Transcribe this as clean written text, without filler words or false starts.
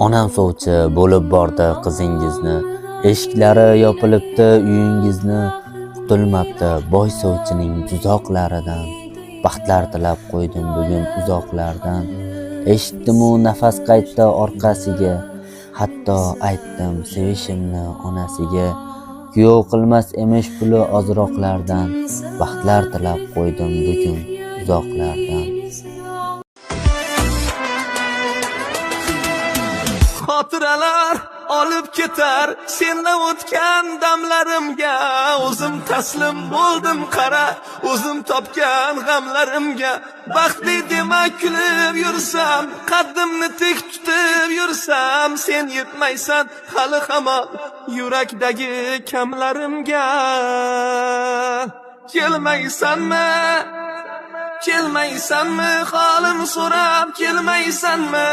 Onam sovchi bo'lib bordi qizingizni. Eshiklari yopilibdi uyingizni. Qutulmabdi boy sovchining tuzoqlaridan. Baxtlar tilab qo'ydim bugun uzoqlardan. Eshitdim-u nafas qaytdi orqasiga. Hatto aytdim sevishimni onasiga. Kuyov qilmas emish puli ozroqlardan. Baxtlar tilab qo'ydim bugun uzoqlardan. Xotiralar olib ketar senla o'tgan damlarimga. O'zim taslim bo'ldim qara, o'zim topgan g'amlarimga. Baxtli dema kulib yursam, qaddimni tik tutib yursam, sen yetmaysan hali hamon yurakdagi kamlarimga. Kelmaysanmi? Kelmaysanmi holim so'rab kelmaysanmi?